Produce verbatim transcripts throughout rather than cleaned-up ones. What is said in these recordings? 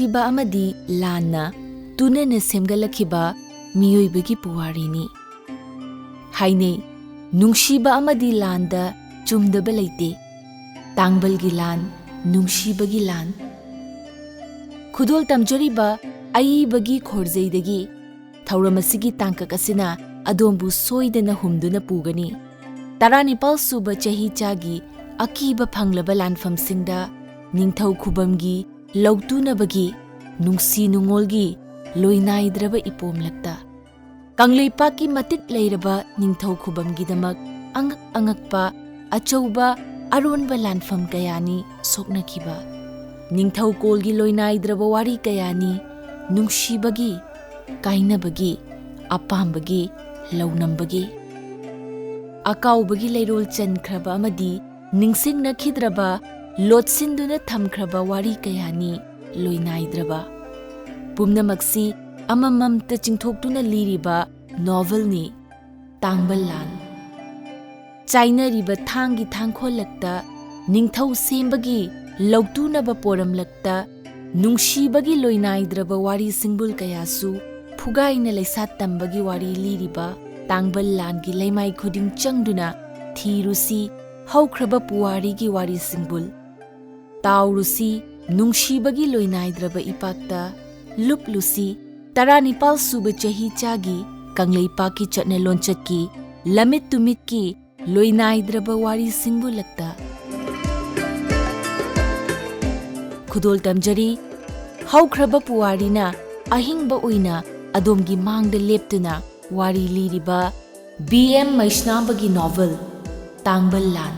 ꯅꯨꯡꯁꯤꯕ ꯑꯃꯗꯤ ꯂꯥꯟꯅ ꯇꯨꯅꯅ ꯁꯦꯝꯒꯠꯂꯛꯈꯤꯕ ꯃꯤꯑꯣꯏꯕꯒꯤ ꯄꯨꯋꯥꯔꯤꯅꯤ꯫ ꯍꯥꯏꯅꯩ, ꯅꯨꯡꯁꯤꯕ ꯑꯃꯗꯤ ꯂꯥꯟꯗ ꯆꯨꯝꯗꯕ ꯂꯩꯇꯦ꯫ ꯇꯥꯡꯕꯜꯒꯤ ꯂꯥꯟ, ꯅꯨꯡꯁꯤꯕꯒꯤ ꯂꯥꯟ꯫ ꯈꯨꯗꯣꯜ ꯇꯝꯖꯔꯤꯕ ꯑꯏꯕꯒꯤ ꯈꯣꯔꯖꯩꯗꯒꯤ ꯊꯧꯔꯝ ꯑꯁꯤꯒꯤ ꯇꯥꯡꯀꯛ ꯑꯁꯤꯅ ꯑꯗꯣꯝꯕꯨ ꯁꯣꯏꯗꯅ ꯍꯨꯝꯗꯨꯅ ꯄꯨꯒꯅꯤ꯫ ꯇꯔꯥꯅꯤꯄꯥꯜ ꯁꯨꯕ ꯆꯍꯤꯆꯥꯒꯤ ꯑꯀꯤꯕ ꯐꯪꯂꯕ ꯂꯥꯟꯐꯝꯁꯤꯡꯗ ꯅꯤꯡꯊꯧ ꯈꯨꯕꯝꯒꯤ ꯂꯧꯇꯨꯅꯕꯒꯤ ꯅꯨꯡꯁꯤ ꯅꯨꯡꯉꯣꯜꯒꯤ ꯂꯣꯏꯅꯥꯏꯗ꯭ꯔꯕ ꯏꯄꯣꯝꯂꯛꯇ꯫ ꯀꯪꯂꯩꯄꯥꯛꯀꯤ ꯃꯇꯤꯛ ꯂꯩꯔꯕ ꯅꯤꯡꯊꯧ ꯈꯨꯕꯝꯒꯤꯗꯃꯛ ꯑꯉꯛ ꯑꯉꯛꯄ ꯑꯆꯧꯕ ꯑꯔꯣꯟꯕ ꯂꯥꯟꯐꯝ ꯀꯌꯥꯅꯤ ꯁꯣꯛꯅꯈꯤꯕ꯫ ꯅꯤꯡꯊꯧꯀꯣꯜꯒꯤ ꯂꯣꯏꯅꯥꯏꯗ꯭ꯔꯕ ꯋꯥꯔꯤ ꯀꯌꯥꯅꯤ ꯅꯨꯡꯁꯤꯕꯒꯤ, ꯀꯥꯏꯅꯕꯒꯤ, ꯑꯄꯥꯝꯕꯒꯤ, ꯂꯧꯅꯝꯕꯒꯤ꯫ ꯑꯀꯥꯎꯕꯒꯤ ꯂꯩꯔꯣꯜ ꯆꯟꯈ꯭ꯔꯕ ꯑꯃꯗꯤ ꯅꯤꯡꯁꯤꯡꯅꯈꯤꯗ꯭ꯔꯕ, ꯂꯣꯠꯁꯤꯟꯗꯨꯅ ꯊꯝꯈ꯭ꯔꯕ ꯋꯥꯔꯤ ꯀꯌꯥꯅꯤ ꯂꯣꯏꯅꯥꯏꯗ꯭ꯔꯕ꯫ ꯄꯨꯝꯅꯃꯛꯁꯤ ꯑꯃꯃꯝꯇ ꯆꯤꯡꯊꯣꯛꯇꯨꯅ ꯂꯤꯔꯤꯕ ꯅꯣꯚꯦꯜꯅꯤ ꯇꯥꯡꯕꯜ ꯂꯥꯟ꯫ ꯆꯥꯏꯅꯔꯤꯕ ꯊꯥꯡꯒꯤ ꯊꯥꯡꯈꯣꯜꯂꯛꯇ, ꯅꯤꯡꯊꯧ ꯁꯦꯝꯕꯒꯤ ꯂꯧꯇꯨꯅꯕ ꯄꯣꯔꯝꯂꯛꯇ, ꯅꯨꯡꯁꯤꯕꯒꯤ ꯂꯣꯏꯅꯥꯏꯗ꯭ꯔꯕ ꯋꯥꯔꯤ ꯁꯤꯡꯕꯨꯜ ꯀꯌꯥꯁꯨ ꯐꯨꯒꯥꯏꯅ ꯂꯩꯁꯥꯠ ꯇꯝꯕꯒꯤ ꯋꯥꯔꯤ ꯂꯤꯔꯤꯕ ꯇꯥꯡꯕꯜ ꯂꯥꯟꯒꯤ ꯂꯩꯃꯥꯏ ꯈꯨꯗꯤꯡ ꯆꯪꯗꯨꯅ ꯊꯤꯔꯨꯁꯤ ꯍꯧꯈ꯭ꯔꯕ ꯄꯨꯋꯥꯔꯤꯒꯤ ꯋꯥꯔꯤ ꯁꯤꯡꯕꯨꯜ꯫ ꯇꯥꯎꯔꯨꯁꯤ ꯅꯨꯡꯁꯤꯕꯒꯤ ꯂꯣꯏꯅꯥꯏꯗ꯭ꯔꯕ ꯏꯄꯥꯛꯇ, ꯂꯨꯞꯂꯨꯁꯤ ꯇꯔꯥꯅꯤꯄꯥꯜ ꯁꯨꯕ ꯆꯍꯤꯆꯥꯒꯤ ꯀꯪꯂꯩꯄꯥꯛꯀꯤ ꯆꯠꯅ ꯂꯣꯟꯆꯠꯀꯤ ꯂꯝꯃꯤꯠ ꯇꯨꯃꯤꯠꯀꯤ ꯂꯣꯏꯅꯥꯏꯗ꯭ꯔꯕ ꯋꯥꯔꯤ ꯁꯤꯡꯕꯨꯜꯂꯛꯇ꯫ ꯈꯨꯗꯣꯜ ꯇꯝꯖꯔꯤ, ꯍꯧꯈ꯭ꯔꯕ ꯄꯨꯋꯥꯔꯤꯅ ꯑꯍꯤꯡꯕ ꯑꯣꯏꯅ ꯑꯗꯣꯝꯒꯤ ꯃꯥꯡꯗ ꯂꯦꯞꯇꯨꯅ ꯋꯥꯔꯤ ꯂꯤꯔꯤꯕ ꯕꯤ ꯑꯦꯝ ꯃꯩꯁꯅꯥꯝꯕꯒꯤ ꯅꯣꯚꯦꯜ ꯇꯥꯡꯕꯜ ꯂꯥꯟ꯫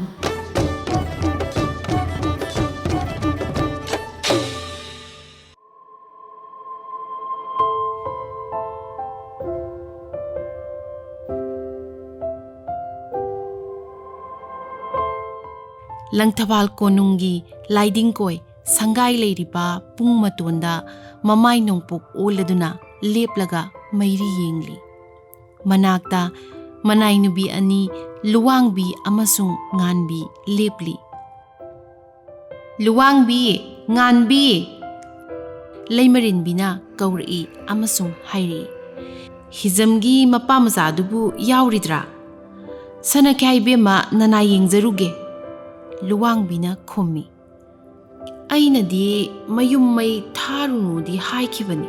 ꯂꯪꯊꯕꯥꯜ ꯀꯣꯅꯨꯡꯒꯤ ꯂꯥꯏꯗꯤꯡꯀꯣꯏ ꯁꯪꯒꯥꯏ ꯂꯩꯔꯤꯕ ꯄꯨꯡ ꯃꯇꯣꯟꯗ ꯃꯃꯥꯏ ꯅꯣꯡꯄꯣꯛ ꯑꯣꯜꯂꯗꯨꯅ ꯂꯦꯞꯂꯒ ꯃꯩꯔꯤ ꯌꯦꯡꯂꯤ꯫ ꯃꯅꯥꯛꯇ ꯃꯅꯥꯏ ꯅꯨꯄꯤ ꯑꯅꯤ, ꯂꯨꯋꯥꯡꯕꯤ ꯑꯃꯁꯨꯡ ꯉꯥꯟꯕꯤ ꯂꯦꯞꯂꯤ꯫ "ꯂꯨꯋꯥꯡꯕꯤ, ꯉꯥꯟꯕꯤ!" ꯂꯩꯃꯔꯦꯟꯕꯤꯅ ꯀꯧꯔꯛꯏ ꯑꯃꯁꯨꯡ ꯍꯥꯏꯔꯛꯏ, "ꯍꯤꯖꯝꯒꯤ ꯃꯄꯥ ꯃꯆꯥꯗꯨꯕꯨ ꯌꯥꯎꯔꯤꯗ꯭ꯔꯥ? ꯁꯅꯥꯈ꯭ꯌꯥꯏ ꯏꯕꯦꯝꯃ, ꯅꯅꯥꯏ ꯌꯦꯡꯖꯔꯨꯒꯦ꯫" ꯂꯨꯋꯥꯡꯕꯤꯅ ꯈꯨꯝꯃꯤ, "ꯑꯩꯅꯗꯤ ꯃꯌꯨꯝ ꯃꯩ ꯊꯥꯔꯨꯅꯨꯗꯤ ꯍꯥꯏꯈꯤꯕꯅꯤ꯫"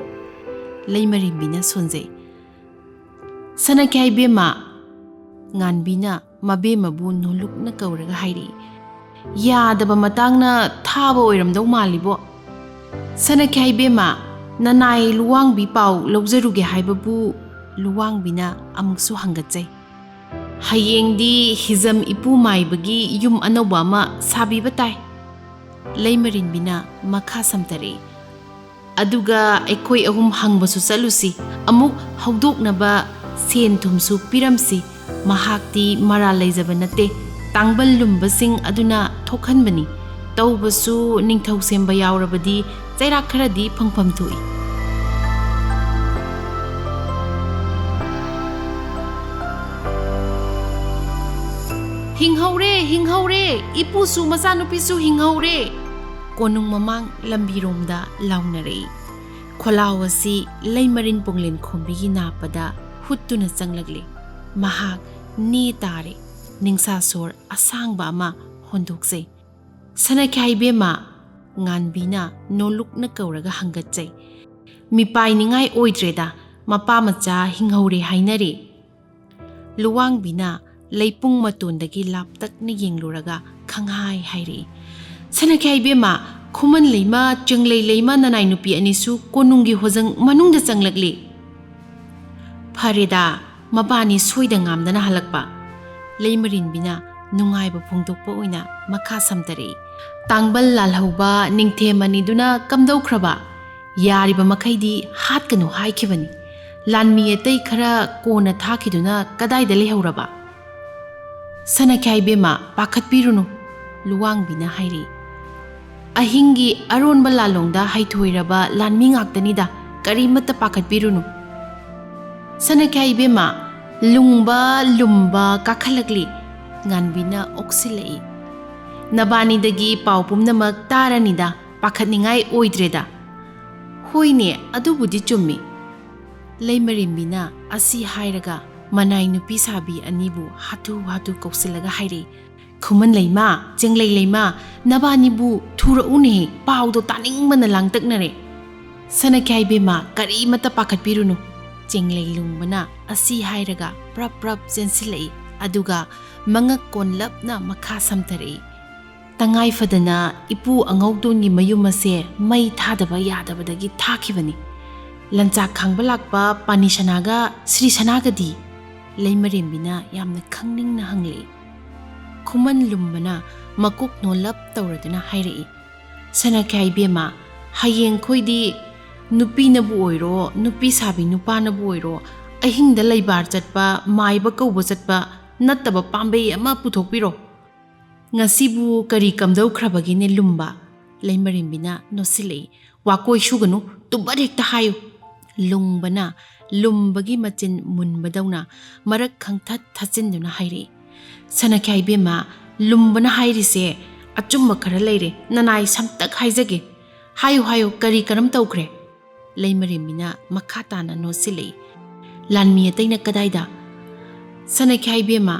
ꯂꯩꯃꯔꯦꯟꯕꯤꯅ ꯁꯣꯟꯖꯩ, "ꯁꯅꯥꯈ꯭ꯌꯥꯏ ꯏꯕꯦꯝꯃ꯫" ꯉꯥꯟꯕꯤꯅ ꯃꯕꯦꯝꯃꯕꯨ ꯅꯣꯂꯨꯛꯅ ꯀꯧꯔꯒ ꯍꯥꯏꯔꯛꯏ, "ꯌꯥꯗꯕ ꯃꯇꯥꯡꯅ ꯊꯥꯕ ꯑꯣꯏꯔꯝꯗꯧ ꯃꯥꯜꯂꯤꯕꯣ꯫ ꯁꯅꯥꯈ꯭ꯌꯥꯏ ꯏꯕꯦꯝꯃ, ꯅꯅꯥꯏ ꯂꯨꯋꯥꯡꯕꯤ ꯄꯥꯎ ꯂꯧꯖꯔꯨꯒꯦ ꯍꯥꯏꯕꯕꯨ꯫" ꯂꯨꯋꯥꯡꯕꯤꯅ ꯑꯃꯨꯛꯁꯨ ꯍꯪꯒꯠꯆꯩ, "ꯍꯌꯦꯡꯗꯤ ꯍꯤꯖꯝ ꯏꯄꯨ ꯃꯥꯏꯕꯒꯤ ꯌꯨꯝ ꯑꯅꯧꯕ ꯑꯃ ꯁꯥꯕꯤꯕ ꯇꯥꯏ꯫" ꯂꯩꯃꯔꯦꯟꯕꯤꯅ ꯃꯈꯥ ꯁꯝꯊꯔꯛꯏ, "ꯑꯗꯨꯒ ꯑꯩꯈꯣꯏ ꯑꯍꯨꯝ ꯍꯪꯕꯁꯨ ꯆꯠꯂꯨꯁꯤ꯫ ꯑꯃꯨꯛ ꯍꯧꯗꯣꯛꯅꯕ ꯁꯦꯟ ꯊꯨꯝꯁꯨ ꯄꯤꯔꯝꯁꯤ꯫ ꯃꯍꯥꯛꯇꯤ ꯃꯔꯥꯜ ꯂꯩꯖꯕ ꯅꯠꯇꯦ꯫ ꯇꯥꯡꯕꯜ ꯂꯨꯝꯕꯁꯤꯡ ꯑꯗꯨꯅ ꯊꯣꯛꯍꯟꯕꯅꯤ꯫ ꯇꯧꯕꯁꯨ ꯅꯤꯡꯊꯧ ꯁꯦꯝꯕ ꯌꯥꯎꯔꯕꯗꯤ ꯆꯩꯔꯥꯛ ꯈꯔꯗꯤ ꯐꯪꯐꯝ ꯊꯣꯛꯏ꯫" "ꯍꯤꯡꯍꯧꯔꯦ, ꯍꯤꯡꯍꯧꯔꯦ! ꯏꯄꯨꯁꯨ ꯃꯆꯥꯅꯨꯄꯤꯁꯨ ꯍꯤꯡꯍꯧꯔꯦ!" ꯀꯣꯅꯨꯡ ꯃꯃꯥꯡ ꯂꯝꯕꯤꯔꯣꯝꯗ ꯂꯥꯎꯅꯔꯛꯏ꯫ ꯈꯣꯜꯂꯥꯎ ꯑꯁꯤ ꯂꯩꯃꯔꯦꯟ ꯄꯣꯡꯂꯦꯟ ꯈꯣꯝꯕꯤꯒꯤ ꯅꯥꯞꯄꯗ ꯍꯨꯠꯇꯨꯅ ꯆꯪꯂꯛꯂꯤ꯫ ꯃꯍꯥꯛ ꯅꯦ ꯇꯥꯔꯦ꯫ ꯅꯤꯡꯁꯥ ꯁꯣꯔ ꯑꯁꯥꯡꯕ ꯑꯃ ꯍꯣꯟꯗꯣꯛꯆꯩ꯫ "ꯁꯅꯥꯈ꯭ꯌꯥꯏ ꯏꯕꯦꯝꯃ?" ꯉꯥꯟꯕꯤꯅ ꯅꯣꯂꯨꯛꯅ ꯀꯧꯔꯒ ꯍꯪꯒꯠꯆꯩ꯫ "ꯃꯤꯄꯥꯏꯅꯤꯡꯉꯥꯏ ꯑꯣꯏꯗ꯭ꯔꯦꯗ, ꯃꯄꯥ ꯃꯆꯥ ꯍꯤꯡꯍꯧꯔꯦ ꯍꯥꯏꯅꯔꯦ꯫" ꯂꯨꯋꯥꯡꯕꯤꯅ ꯂꯩꯄꯨꯡ ꯃꯇꯣꯟꯗꯒꯤ ꯂꯥꯞꯇꯛꯅ ꯌꯦꯡꯂꯨꯔꯒ ꯈꯪꯍꯥꯏ ꯍꯥꯏꯔꯛꯏ, "ꯁꯅꯥꯈ꯭ꯌꯥꯏ ꯏꯕꯦꯝꯃ, ꯈꯨꯃꯟ ꯂꯩꯃ, ꯆꯦꯡꯂꯩ ꯂꯩꯃ ꯅꯅꯥꯏ ꯅꯨꯄꯤ ꯑꯅꯤꯁꯨ ꯀꯣꯅꯨꯡꯒꯤ ꯍꯣꯖꯪ ꯃꯅꯨꯡꯗ ꯆꯪꯂꯛꯂꯤ꯫" "ꯐꯔꯦꯗ, ꯃꯕꯥꯅꯤ ꯁꯣꯏꯗ ꯉꯥꯝꯗꯅ ꯍꯜꯂꯛꯄ꯫" ꯂꯩꯃꯔꯦꯟꯕꯤꯅ ꯅꯨꯡꯉꯥꯏꯕ ꯐꯣꯡꯗꯣꯛꯄ ꯑꯣꯏꯅ ꯃꯈꯥ ꯁꯝꯊꯔꯛꯏ, "ꯇꯥꯡꯕꯜ ꯂꯥꯜꯍꯧꯕ ꯅꯤꯡꯊꯦꯝ ꯑꯅꯤꯗꯨꯅ ꯀꯝꯗꯧꯈ꯭ꯔꯕ? ꯌꯥꯔꯤꯕ ꯃꯈꯩꯗꯤ ꯍꯥꯠꯀꯅꯨ ꯍꯥꯏꯈꯤꯕꯅꯤ꯫ ꯂꯥꯟꯃꯤ ꯑꯇꯩ ꯈꯔ ꯀꯣꯟꯅ ꯊꯥꯈꯤꯗꯨꯅ ꯀꯗꯥꯏꯗ ꯂꯩꯍꯧꯔꯕ?" "ꯁꯅꯥꯈ꯭ꯌꯥꯏ ꯏꯕꯦꯝꯃ, ꯄꯥꯈꯠꯄꯤꯔꯨꯅꯨ꯫" ꯂꯨꯋꯥꯡꯕꯤꯅ ꯍꯥꯏꯔꯛꯏ, "ꯑꯍꯤꯡꯒꯤ ꯑꯔꯣꯟꯕ ꯂꯥꯂꯣꯡꯗ ꯍꯩꯊꯣꯏꯔꯕ ꯂꯥꯟꯃꯤ ꯉꯥꯛꯇꯅꯤꯗ, ꯀꯔꯤꯃꯠꯇ ꯄꯥꯈꯠꯄꯤꯔꯨꯅꯨ꯫" "ꯁꯅꯥꯈ꯭ꯌꯥꯏ ꯏꯕꯦꯝꯃ, ꯂꯨꯡꯕ ꯂꯨꯝꯕ ꯀꯥꯈꯠꯂꯛꯂꯤ꯫" ꯉꯥꯟꯕꯤꯅ ꯑꯣꯛꯁꯤꯜꯂꯛꯏ, "ꯅꯕꯥꯅꯤꯗꯒꯤ ꯄꯥꯎ ꯄꯨꯝꯅꯃꯛ ꯇꯥꯔꯅꯤꯗ, ꯄꯥꯈꯠꯅꯤꯡꯉꯥꯏ ꯑꯣꯏꯗ꯭ꯔꯦꯗ꯫" "ꯍꯣꯏꯅꯦ, ꯑꯗꯨꯕꯨꯗꯤ ꯆꯨꯝꯃꯤ꯫" ꯂꯩꯃꯔꯦꯝꯕꯤꯅ ꯑꯁꯤ ꯍꯥꯏꯔꯒ ꯃꯅꯥꯏ ꯅꯨꯄꯤ ꯁꯥꯕꯤ ꯑꯅꯤꯕꯨ ꯍꯥꯊꯨ ꯍꯥꯊꯨ ꯀꯧꯁꯤꯜꯂꯒ ꯍꯥꯏꯔꯛꯏ, "ꯈꯨꯃꯟ ꯂꯩꯃ, ꯆꯦꯡꯂꯩ ꯂꯩꯃ, ꯅꯕꯥꯅꯤꯕꯨ ꯊꯨꯔꯛꯎꯅꯦꯍꯦ, ꯄꯥꯎꯗꯣ ꯇꯥꯅꯤꯡꯕꯅ ꯂꯥꯡꯇꯛꯅꯔꯦ꯫" "ꯁꯅꯥꯈ꯭ꯌꯥꯏ ꯕꯦꯝꯃ, ꯀꯔꯤꯃꯠꯇ ꯄꯥꯈꯠꯄꯤꯔꯨꯅꯨ꯫" ꯆꯦꯡꯂꯩ ꯂꯨꯡꯕꯅ ꯑꯁꯤ ꯍꯥꯏꯔꯒ ꯄ꯭ꯔꯞ ꯄ꯭ꯔꯞ ꯆꯦꯟꯁꯤꯜꯂꯛꯏ, ꯑꯗꯨꯒ ꯃꯉꯛ ꯀꯣꯟꯂꯞꯅ ꯃꯈꯥ ꯁꯝꯊꯔꯛꯏ꯫ "ꯇꯉꯥꯏ ꯐꯗꯅ ꯏꯄꯨ ꯑꯉꯧꯇꯣꯟꯒꯤ ꯃꯌꯨꯝ ꯑꯁꯦ ꯃꯩ ꯊꯥꯗꯕ ꯌꯥꯗꯕꯗꯒꯤ ꯊꯥꯈꯤꯕꯅꯤ꯫ ꯂꯟꯆꯥꯛ ꯈꯥꯡꯕ ꯂꯥꯛꯄ ꯄꯥꯅꯤ ꯁꯅꯥꯒ ꯁ꯭ꯔꯤ ꯁꯅꯥꯒꯗꯤ?" ꯂꯩꯃꯔꯦꯝꯕꯤꯅ ꯌꯥꯝꯅ ꯈꯪꯅꯤꯡꯅ ꯍꯪꯂꯛꯏ꯫ ꯈꯨꯃꯟ ꯂꯨꯝꯕꯅ ꯃꯀꯣꯛ ꯅꯣꯜꯂꯞ ꯇꯧꯔꯗꯨꯅ ꯍꯥꯏꯔꯛꯏ, "ꯁꯅꯥꯈ꯭ꯌꯥꯏ ꯏꯕꯦꯝꯃ, ꯍꯌꯦꯡꯈꯣꯏꯗꯤ ꯅꯨꯄꯤꯅꯕꯨ ꯑꯣꯏꯔꯣ, ꯅꯨꯄꯤ ꯁꯥꯕꯤ ꯅꯨꯄꯥꯅꯕꯨ ꯑꯣꯏꯔꯣ, ꯑꯍꯤꯡꯗ ꯂꯩꯕꯥꯔ ꯆꯠꯄ, ꯃꯥꯏꯕ ꯀꯧꯕ ꯆꯠꯄ ꯅꯠꯇꯕ ꯄꯥꯝꯕꯩ ꯑꯃ ꯄꯨꯊꯣꯛꯄꯤꯔꯣ꯫ ꯉꯁꯤꯕꯨ ꯀꯔꯤ ꯀꯝꯗꯧꯈ꯭ꯔꯕꯒꯦꯅꯦ ꯂꯨꯝꯕ?" ꯂꯩꯃꯔꯦꯝꯕꯤꯅ ꯅꯣꯠꯁꯤꯜꯂꯛꯏ꯫ "ꯋꯥꯀꯣꯏ ꯁꯨꯒꯅꯨ, ꯇꯨꯝꯕꯠ ꯍꯦꯛꯇ ꯍꯥꯏꯌꯨ꯫" ꯂꯨꯡꯕꯅ ꯂꯨꯝꯕꯒꯤ ꯃꯆꯤꯟ ꯃꯨꯟꯕꯗꯧꯅ ꯃꯔꯛ ꯈꯪꯊꯠ ꯊꯠꯆꯤꯟꯗꯨꯅ ꯍꯥꯏꯔꯛꯏ꯫ "ꯁꯅꯥꯈ꯭ꯌꯥꯏ ꯏꯕꯦꯝꯃ, ꯂꯨꯝꯕꯅ ꯍꯥꯏꯔꯤꯁꯦ ꯑꯆꯨꯝꯕ ꯈꯔ ꯂꯩꯔꯦ, ꯅꯅꯥꯏ ꯁꯝꯇꯛ ꯍꯥꯏꯖꯒꯦ꯫ ꯍꯥꯏꯌꯨ, ꯍꯥꯏꯌꯨ, ꯀꯔꯤ ꯀꯔꯝ ꯇꯧꯈ꯭ꯔꯦ?" ꯂꯩꯃꯔꯦꯝꯕꯤꯅ ꯃꯈꯥ ꯇꯥꯅ ꯅꯣꯠꯁꯤꯜꯂꯛꯏ꯫ "ꯂꯥꯟꯃꯤ ꯑꯇꯩꯅ ꯀꯗꯥꯏꯗ?" "ꯁꯅꯥꯈ꯭ꯌꯥꯏ ꯏꯕꯦꯝꯃ꯫"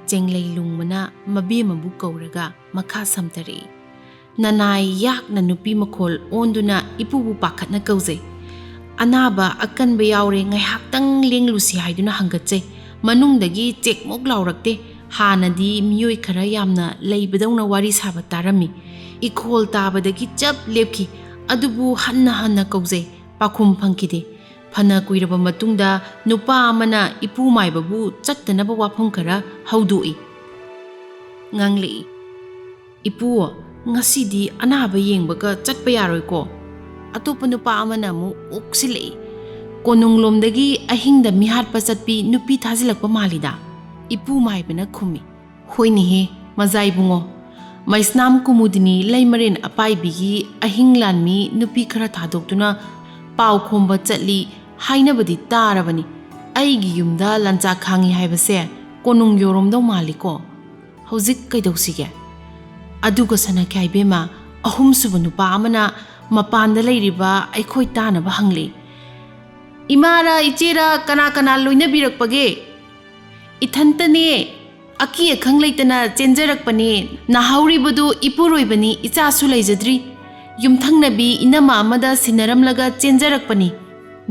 ꯆꯦꯡꯂꯩ ꯂꯨꯡꯕꯅ ꯃꯕꯦꯝꯃꯕꯨ ꯀꯧꯔꯒ ꯃꯈꯥ ꯁꯝꯊꯔꯛꯏ꯫ "ꯅꯅꯥꯏ ꯌꯥꯛꯅ ꯅꯨꯄꯤ ꯃꯈꯣꯜ ꯑꯣꯟꯗꯨꯅ ꯏꯄꯨꯕꯨ ꯄꯥꯈꯠꯅ ꯀꯧꯖꯩ꯫ ꯑꯅꯥꯕ ꯑꯀꯟꯕ ꯌꯥꯎꯔꯦ, ꯉꯥꯏꯍꯥꯛꯇꯪ ꯂꯦꯡꯂꯨꯁꯤ ꯍꯥꯏꯗꯨꯅ ꯍꯪꯒꯠꯆꯩ꯫ ꯃꯅꯨꯡꯗꯒꯤ ꯆꯦꯛꯃꯣꯛ ꯂꯥꯎꯔꯛꯇꯦ꯫ ꯍꯥꯟꯅꯗꯤ ꯃꯤꯑꯣꯏ ꯈꯔ ꯌꯥꯝꯅ ꯂꯩꯕꯗꯧꯅ ꯋꯥꯔꯤ ꯁꯥꯕ ꯇꯥꯔꯝꯃꯤ꯫ ꯏꯈꯣꯜ ꯇꯥꯕꯗꯒꯤ ꯆꯞ ꯂꯦꯞꯈꯤ꯫ ꯑꯗꯨꯕꯨ ꯍꯟꯅ ꯍꯟꯅ ꯀꯧꯖꯩ, ꯄꯥꯎꯈꯨꯝ ꯐꯪꯈꯤꯗꯦ꯫ ꯐꯅ ꯀꯨꯏꯔꯕ ꯃꯇꯨꯡꯗ ꯅꯨꯄꯥ ꯑꯃꯅ ꯏꯄꯨ ꯃꯥꯏꯕꯕꯨ ꯆꯠꯇꯅꯕ ꯋꯥꯐꯝ ꯈꯔ ꯍꯧꯗꯣꯛꯏ꯫" ꯉꯥꯡꯂꯛꯏ꯫ "ꯏꯄꯨ, ꯉꯁꯤꯗꯤ ꯑꯅꯥꯕ ꯌꯦꯡꯕꯒ ꯆꯠꯄ ꯌꯥꯔꯣꯏꯀꯣ꯫ ꯑꯇꯣꯞꯄ ꯅꯨꯄꯥ ꯑꯃꯅ ꯑꯃꯨꯛ ꯑꯣꯛꯁꯤꯜꯂꯛꯏ꯫ ꯀꯣꯅꯨꯡꯂꯣꯝꯗꯒꯤ ꯑꯍꯤꯡꯗ ꯃꯤꯍꯥꯠꯄ ꯆꯠꯄꯤ ꯅꯨꯄꯤ ꯊꯥꯖꯤꯜꯂꯛꯄ ꯃꯥꯜꯂꯤꯗ꯫" ꯏꯄꯨ ꯃꯥꯏꯕꯅ ꯈꯨꯝꯃꯤ꯫ "ꯍꯣꯏꯅꯦꯍꯦ, ꯃꯖꯥ ꯏꯕꯨꯡꯉꯣ꯫ ꯃꯩꯁꯅꯥꯝ ꯀꯨꯃꯨꯗꯤꯅꯤ ꯂꯩꯃꯔꯦꯟ ꯑꯄꯥꯏꯕꯤꯒꯤ ꯑꯍꯤꯡ ꯂꯥꯟꯃꯤ ꯅꯨꯄꯤ ꯈꯔ ꯊꯥꯗꯣꯛꯇꯨꯅ ꯄꯥꯎ ꯈꯣꯝꯕ ꯆꯠꯂꯤ ꯍꯥꯏꯅꯕꯗꯤ ꯇꯥꯔꯕꯅꯤ꯫ ꯑꯩꯒꯤ ꯌꯨꯝꯗ ꯂꯟꯆꯥꯛ ꯈꯥꯡꯉꯤ ꯍꯥꯏꯕꯁꯦ ꯀꯣꯅꯨꯡ ꯌꯧꯔꯝꯗꯧ ꯃꯥꯜꯂꯤꯀꯣ꯫ ꯍꯧꯖꯤꯛ ꯀꯩꯗꯧꯁꯤꯒꯦ? ꯑꯗꯨꯒ ꯁꯅꯥꯈ꯭ꯌꯥꯏ ꯏꯕꯦꯝꯃ, ꯑꯍꯨꯝꯁꯨꯕ ꯅꯨꯄꯥ ꯑꯃꯅ ꯃꯄꯥꯟꯗ ꯂꯩꯔꯤꯕ ꯑꯩꯈꯣꯏ ꯇꯥꯅꯕ ꯍꯪꯂꯤ꯫ "ꯏꯃꯥꯔ ꯏꯆꯦꯔ ꯀꯅꯥ ꯀꯅꯥ ꯂꯣꯏꯅꯕꯤꯔꯛꯄꯒꯦ?" "ꯏꯊꯟꯇꯅꯦ꯫ ꯑꯀꯤ ꯑꯈꯪ ꯂꯩꯇꯅ ꯆꯦꯟꯖꯔꯛꯄꯅꯦ꯫ ꯅꯥꯍꯧꯔꯤꯕꯗꯨ ꯏꯄꯨꯔꯣꯏꯕꯅꯤ, ꯏꯆꯥꯁꯨ ꯂꯩꯖꯗ꯭ꯔꯤ꯫ ꯌꯨꯝꯊꯪꯅꯕꯤ ꯏꯅꯝꯃ ꯑꯃꯗ ꯁꯤꯟꯅꯔꯝꯂꯒ ꯆꯦꯟꯖꯔꯛꯄꯅꯤ꯫"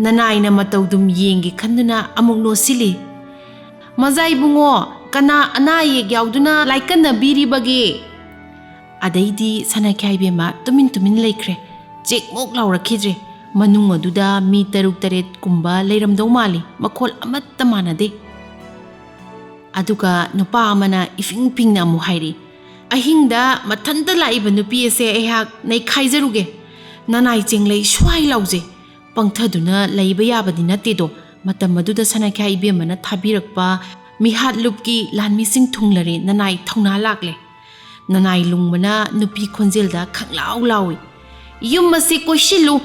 ꯅꯅꯥꯏꯅ ꯃꯇꯧꯗꯨꯝ ꯌꯦꯡꯒꯦ ꯈꯟꯗꯨꯅ ꯑꯃꯨꯛ ꯅꯣꯠꯁꯤꯜꯂꯤ꯫ "ꯃꯖꯥ ꯏꯕꯨꯡꯉꯣ, ꯀꯅꯥ ꯑꯅꯥ ꯑꯌꯦꯛ ꯌꯥꯎꯗꯨꯅ ꯂꯥꯏꯀꯠꯅꯕꯤꯔꯤꯕꯒꯦ?" ꯑꯗꯩꯗꯤ ꯁꯅꯥꯈ꯭ꯌꯥꯏ ꯏꯕꯦꯝꯃ ꯇꯨꯃꯤꯟ ꯇꯨꯃꯤꯟ ꯂꯩꯈ꯭ꯔꯦ꯫ ꯆꯦꯛꯃꯣꯛ ꯂꯥꯎꯔꯛꯈꯤꯗ꯭ꯔꯦ꯫ ꯃꯅꯨꯡ ꯑꯗꯨꯗ ꯃꯤ ꯇꯔꯨꯛ ꯇꯔꯦꯠ ꯀꯨꯝꯕ ꯂꯩꯔꯝꯗꯧ ꯃꯥꯜꯂꯤ꯫ ꯃꯈꯣꯜ ꯑꯃꯠꯇ ꯃꯥꯟꯅꯗꯦ꯫ ꯑꯗꯨꯒ ꯅꯨꯄꯥ ꯑꯃꯅ ꯏꯐꯤꯡ ꯐꯤꯡꯅ ꯑꯃꯨꯛ ꯍꯥꯏꯔꯤ, "ꯑꯍꯤꯡꯗ ꯃꯊꯟꯇ ꯂꯥꯛꯏꯕ ꯅꯨꯄꯤ ꯑꯁꯦ ꯑꯩꯍꯥꯛ ꯅꯩꯈꯥꯏꯖꯔꯨꯒꯦ꯫ ꯅꯅꯥꯏ ꯆꯦꯡꯂꯩ ꯁ꯭ꯋꯥꯏ ꯂꯥꯎꯖꯩ꯫ ꯄꯪꯊꯗꯨꯅ ꯂꯩꯕ ꯌꯥꯕꯗꯤ ꯅꯠꯇꯦꯗꯣ꯫" ꯃꯇꯝ ꯑꯗꯨꯗ ꯁꯅꯥꯈ꯭ꯌꯥ ꯏꯕꯦꯝꯃꯅ ꯊꯥꯕꯤꯔꯛꯄ ꯃꯤꯍꯥꯠꯂꯨꯞꯀꯤ ꯂꯥꯟꯃꯤꯁꯤꯡ ꯊꯨꯡꯂꯔꯦ꯫ ꯅꯅꯥꯏ ꯊꯧꯅꯥ ꯂꯥꯛꯂꯦ꯫ ꯅꯅꯥꯏ ꯂꯨꯡꯕꯅ ꯅꯨꯄꯤ ꯈꯣꯟꯖꯦꯜꯗ ꯈꯪꯂꯥꯎ ꯂꯥꯎꯏ, "ꯌꯨꯝ ꯑꯁꯤ ꯀꯣꯏꯁꯤꯜꯂꯨ,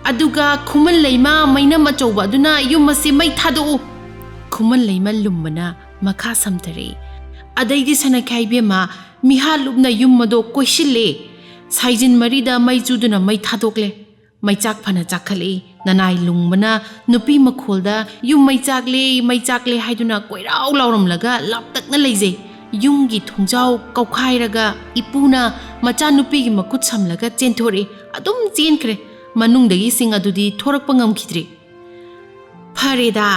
ꯑꯗꯨꯒ ꯈꯨꯃꯟ ꯂꯩꯃ ꯃꯩꯅꯝ ꯑꯆꯧꯕ ꯑꯗꯨꯅ ꯌꯨꯝ ꯑꯁꯤ ꯃꯩ ꯊꯥꯗꯣꯛꯎ꯫" ꯈꯨꯃꯟ ꯂꯩꯃ ꯂꯨꯝꯕꯅ ꯃꯈꯥ ꯁꯝꯊꯔꯛꯏ, "ꯑꯗꯩꯗꯤ ꯁꯅꯥꯈ꯭ꯌꯥ ꯏꯕꯦꯝꯃ, ꯃꯤꯍꯥꯠꯂꯨꯞꯅ ꯌꯨꯝ ꯑꯗꯣ ꯀꯣꯏꯁꯤꯜꯂꯦ꯫ ꯁꯥꯏꯖꯤꯟ ꯃꯔꯤꯗ ꯃꯩ ꯆꯨꯗꯨꯅ ꯃꯩ ꯊꯥꯗꯣꯛꯂꯦ꯫ ꯃꯩꯆꯥꯛ ꯐꯅ ꯆꯥꯛꯈꯠꯂꯛꯏ꯫" ꯅꯅꯥꯏ ꯂꯨꯡꯕꯅ ꯅꯨꯄꯤ ꯃꯈꯣꯜꯗ, "ꯌꯨꯝ ꯃꯩ ꯆꯥꯛꯂꯦ, ꯃꯩ ꯆꯥꯛꯂꯦ" ꯍꯥꯏꯗꯨꯅ ꯀꯣꯏꯔꯥꯎ ꯂꯥꯎꯔꯝꯂꯒ ꯂꯥꯞꯇꯛꯅ ꯂꯩꯖꯩ꯫ ꯌꯨꯝꯒꯤ ꯊꯣꯡꯖꯥꯎ ꯀꯧꯈꯥꯏꯔꯒ ꯏꯄꯨꯅ ꯃꯆꯥꯅꯨꯄꯤꯒꯤ ꯃꯈꯨꯠ ꯁꯝꯂꯒ ꯆꯦꯟꯊꯣꯔꯛꯏ꯫ ꯑꯗꯨꯝ ꯆꯦꯟꯈ꯭ꯔꯦ꯫ ꯃꯅꯨꯡꯗꯒꯤꯁꯤꯡ ꯑꯗꯨꯗꯤ ꯊꯣꯔꯛꯄ ꯉꯝꯈꯤꯗ꯭ꯔꯦ꯫ "ꯐꯔꯦꯗ,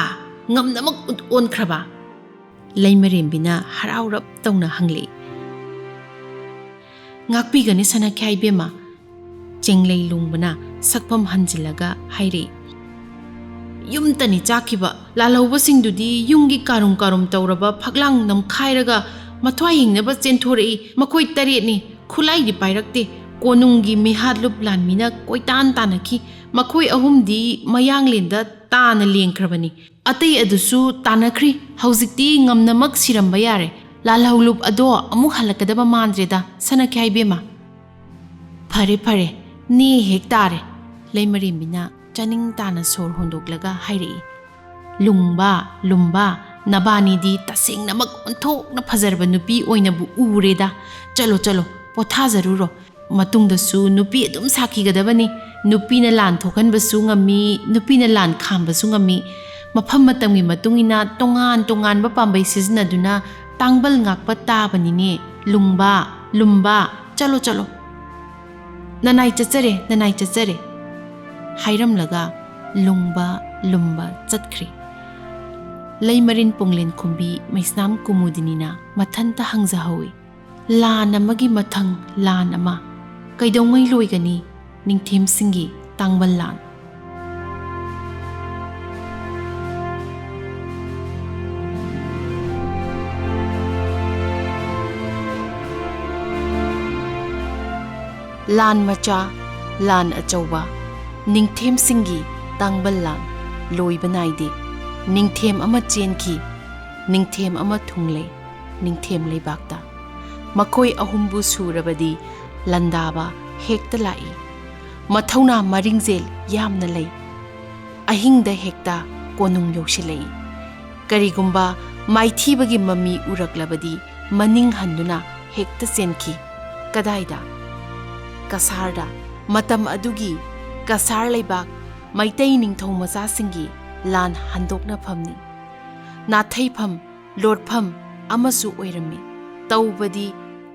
ꯉꯝꯅꯃꯛ ꯑꯣꯟꯈ꯭ꯔꯕ?" ꯂꯩꯃꯔꯦꯝꯕꯤꯅ ꯍꯔꯥꯎꯔꯞ ꯇꯧꯅ ꯍꯪꯂꯛꯏ꯫ "ꯉꯥꯛꯄꯤꯒꯅꯤ ꯁꯅꯥꯈ꯭ꯌꯥ ꯏꯕꯦꯝꯃ", ꯆꯦꯡꯂꯩ ꯂꯨꯡꯕꯅ ꯁꯛꯐꯝ ꯍꯟꯖꯤꯜꯂꯒ ꯍꯥꯏꯔꯛꯏ꯫ "ꯌꯨꯝꯇꯅꯤ ꯆꯥꯛꯈꯤꯕ, ꯂꯥꯜꯍꯧꯕꯁꯤꯡꯗꯨꯗꯤ ꯌꯨꯝꯒꯤ ꯀꯥꯔꯨꯝ ꯀꯥꯔꯨꯝ ꯇꯧꯔꯕ ꯐꯛꯂꯥꯡ ꯅꯝꯈꯥꯏꯔꯒ ꯃꯊ꯭ꯋꯥꯏ ꯍꯤꯡꯅꯕ ꯆꯦꯟꯊꯣꯔꯛꯏ꯫ ꯃꯈꯣꯏ ꯇꯔꯦꯠꯅꯤ, ꯈꯨꯠꯂꯥꯏꯗꯤ ꯄꯥꯏꯔꯛꯇꯦ꯫ ꯀꯣꯅꯨꯡꯒꯤ ꯃꯤꯍꯥꯠꯂꯨꯞ ꯂꯥꯟꯃꯤꯅ ꯀꯣꯏꯇꯥꯟ ꯇꯥꯟꯅꯈꯤ꯫ ꯃꯈꯣꯏ ꯑꯍꯨꯝꯗꯤ ꯃꯌꯥꯡꯂꯦꯟꯗ ꯇꯥꯅ ꯂꯦꯡꯈ꯭ꯔꯕꯅꯤ꯫ ꯑꯇꯩ ꯑꯗꯨꯁꯨ ꯇꯥꯟꯅꯈ꯭ꯔꯤ꯫ ꯍꯧꯖꯤꯛꯇꯤ ꯉꯝꯅꯃꯛ ꯁꯤꯔꯝꯕ ꯌꯥꯔꯦ꯫ ꯂꯥꯜꯍꯧꯂꯨꯞ ꯑꯗꯣ ꯑꯃꯨꯛ ꯍꯜꯂꯛꯀꯗꯕ ꯃꯥꯟꯗ꯭ꯔꯦꯗ, ꯁꯅꯥꯈ꯭ꯌꯥ ꯏꯕꯦꯝꯃ꯫" "ꯐꯔꯦ, ꯐꯔꯦ, ꯅꯦ ꯍꯦꯛ ꯇꯥꯔꯦ꯫" ꯂꯩꯃꯔꯦꯝꯕꯤꯅ ꯆꯥꯅꯤꯡ ꯇꯥꯅ ꯁꯣꯔ ꯍꯣꯟꯗꯣꯛꯂꯒ ꯍꯥꯏꯔꯛꯏ꯫ "ꯂꯨꯡꯕ, ꯂꯨꯝꯕ, ꯅꯕꯥꯅꯤꯗꯤ ꯇꯁꯦꯡꯅꯃꯛ ꯑꯣꯟꯊꯣꯛꯅ ꯐꯖꯔꯕ ꯅꯨꯄꯤ ꯑꯣꯏꯅꯕꯨ ꯎꯔꯦꯗ꯫ ꯆꯠꯂꯣ, ꯆꯠꯂꯣ, ꯄꯣꯊꯥꯖꯔꯨꯔꯣ꯫ ꯃꯇꯨꯡꯗꯁꯨ ꯅꯨꯄꯤ ꯑꯗꯨꯝ ꯁꯥꯈꯤꯒꯗꯕꯅꯤ꯫ ꯅꯨꯄꯤꯅ ꯂꯥꯟ ꯊꯣꯛꯍꯟꯕꯁꯨ ꯉꯝꯃꯤ, ꯅꯨꯄꯤꯅ ꯂꯥꯟ ꯈꯥꯝꯕꯁꯨ ꯉꯝꯃꯤ꯫ ꯃꯐꯝ ꯃꯇꯝꯒꯤ ꯃꯇꯨꯡ ꯏꯟꯅ ꯇꯣꯉꯥꯟ ꯇꯣꯉꯥꯟꯕ ꯄꯥꯝꯕꯩ ꯁꯤꯖꯤꯟꯅꯗꯨꯅ ꯇꯥꯡꯕꯜ ꯉꯥꯛꯄ ꯇꯥꯕꯅꯤꯅꯦ꯫ ꯂꯨꯡꯕ, ꯂꯨꯝꯕ, ꯆꯠꯂꯣ, ꯆꯠꯂꯣ꯫ "ꯅꯅꯥꯏ ꯆꯠꯆꯔꯦ, ꯅꯅꯥꯏ ꯆꯠꯆꯔꯦ" ꯍꯥꯏꯔꯝꯂꯒ ꯂꯨꯡꯕ, ꯂꯨꯝꯕ ꯆꯠꯈ꯭ꯔꯦ꯫ ꯂꯩꯃꯔꯤꯟ ꯄꯨꯡꯂꯦꯟ ꯈꯨꯝꯕꯤ ꯃꯩꯁꯅꯥꯝ ꯀꯨꯃꯨꯗꯤꯅꯤꯅ ꯃꯊꯟꯇ ꯍꯪꯖꯍꯧꯏ, ꯂꯥꯟ ꯑꯃꯒꯤ ꯃꯊꯪ ꯂꯥꯟ ꯑꯃ, ꯀꯩꯗꯧꯉꯩ ꯂꯣꯏꯒꯅꯤ ꯅꯤꯡꯊꯦꯝꯁꯤꯡꯒꯤ ꯇꯥꯡꯕꯜ ꯂꯥꯟ? ꯂꯥꯟ ꯃꯆꯥ, ꯂꯥꯟ ꯑꯆꯧꯕ, ꯅꯤꯡꯊꯦꯝꯁꯤꯡꯒꯤ ꯇꯥꯡꯕꯜ ꯂꯥꯟ ꯂꯣꯏꯕ ꯅꯥꯏꯗꯦ꯫ ꯅꯤꯡꯊꯦꯝ ꯑꯃ ꯆꯦꯟꯈꯤ, ꯅꯤꯡꯊꯦꯝ ꯑꯃ ꯊꯨꯡꯂꯦ, ꯅꯤꯡꯊꯦꯝ ꯂꯩꯕꯥꯛꯇ꯫ ꯃꯈꯣꯏ ꯑꯍꯨꯝꯕꯨ ꯁꯨꯔꯕꯗꯤ ꯂꯥꯟꯗꯥꯕ ꯍꯦꯛꯇ ꯂꯥꯛꯏ꯫ ꯃꯊꯧꯅꯥ ꯃꯔꯤꯡꯖꯦꯜ ꯌꯥꯝꯅ ꯂꯩ꯫ ꯑꯍꯤꯡꯗ ꯍꯦꯛꯇ ꯀꯣꯅꯨꯡ ꯌꯧꯁꯤꯜꯂꯛꯏ꯫ ꯀꯔꯤꯒꯨꯝꯕ ꯃꯥꯏꯊꯤꯕꯒꯤ ꯃꯃꯤ ꯎꯔꯛꯂꯕꯗꯤ ꯃꯅꯤꯡ ꯍꯟꯗꯨꯅ ꯍꯦꯛꯇ ꯆꯦꯟꯈꯤ꯫ ꯀꯗꯥꯏꯗ? ꯀꯁꯥꯔꯗ꯫ ꯃꯇꯝ ꯑꯗꯨꯒꯤ ꯀꯁꯥꯔ ꯂꯩꯕꯥꯛ ꯃꯩꯇꯩ ꯅꯤꯡꯊꯧ ꯃꯆꯥꯁꯤꯡꯒꯤ ꯂꯥꯟ ꯍꯟꯗꯣꯛꯅꯐꯝꯅꯤ꯫ ꯅꯥꯊꯩꯐꯝ, ꯂꯣꯠꯐꯝ ꯑꯃꯁꯨ ꯑꯣꯏꯔꯝꯃꯤ꯫ ꯇꯧꯕꯗꯤ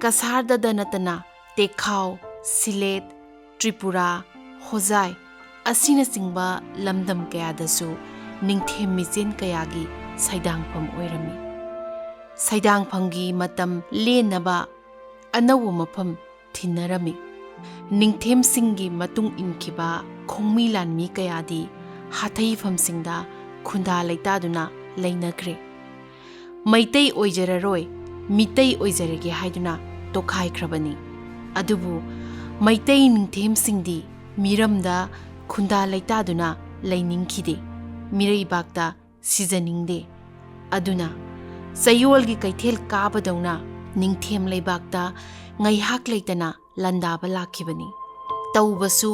ꯀꯁꯥꯔꯗꯗ ꯅꯠꯇꯅ ꯇꯦꯛꯈꯥꯎ, ꯁꯤꯂꯦꯠ, ꯇ꯭ꯔꯤꯄꯨꯔꯥ, ꯍꯣꯖꯥꯏ ꯑꯁꯤꯅꯆꯤꯡꯕ ꯂꯝꯗꯝ ꯀꯌꯥꯗꯁꯨ ꯅꯤꯡꯊꯦꯝ ꯃꯤꯆꯦꯟ ꯀꯌꯥꯒꯤ ꯁꯩꯗꯥꯡꯐꯝ ꯑꯣꯏꯔꯝꯃꯤ꯫ ꯁꯩꯗꯥꯡꯐꯝꯒꯤ ꯃꯇꯝ ꯂꯦꯟꯅꯕ ꯑꯅꯧꯕ ꯃꯐꯝ ꯊꯤꯅꯔꯝꯃꯤ꯫ ꯅꯤꯡꯊꯦꯝꯁꯤꯡꯒꯤ ꯃꯇꯨꯡ ꯏꯟꯈꯤꯕ ꯈꯣꯡꯃꯤ ꯂꯥꯟꯃꯤ ꯀꯌꯥꯗꯤ ꯍꯥꯊꯩꯐꯝꯁꯤꯡꯗ ꯈꯨꯟꯗꯥ ꯂꯩꯇꯥꯗꯨꯅ ꯂꯩꯅꯈ꯭ꯔꯦ꯫ ꯃꯩꯇꯩ ꯑꯣꯏꯖꯔꯔꯣꯏ, ꯃꯤꯇꯩ ꯑꯣꯏꯖꯔꯒꯦ ꯍꯥꯏꯗꯨꯅ ꯇꯣꯈꯥꯏꯈ꯭ꯔꯕꯅꯤ꯫ ꯑꯗꯨꯕꯨ ꯃꯩꯇꯩ ꯅꯤꯡꯊꯦꯝꯁꯤꯡꯗꯤ ꯃꯤꯔꯝꯗ ꯈꯨꯟꯗꯥ ꯂꯩꯇꯥꯗꯨꯅ ꯂꯩꯅꯤꯡꯈꯤꯗꯦ, ꯃꯤꯔꯩꯕꯥꯛꯇ ꯁꯤꯖꯅꯤꯡꯗꯦ꯫ ꯑꯗꯨꯅ ꯆꯌꯣꯜꯒꯤ ꯀꯩꯊꯦꯜ ꯀꯥꯕꯗꯧꯅ ꯅꯤꯡꯊꯦꯝ ꯂꯩꯕꯥꯛꯇ ꯉꯥꯏꯍꯥꯛ ꯂꯩꯇꯅ ꯂꯥꯟꯗꯥꯕ ꯂꯥꯛꯈꯤꯕꯅꯤ꯫ ꯇꯧꯕꯁꯨ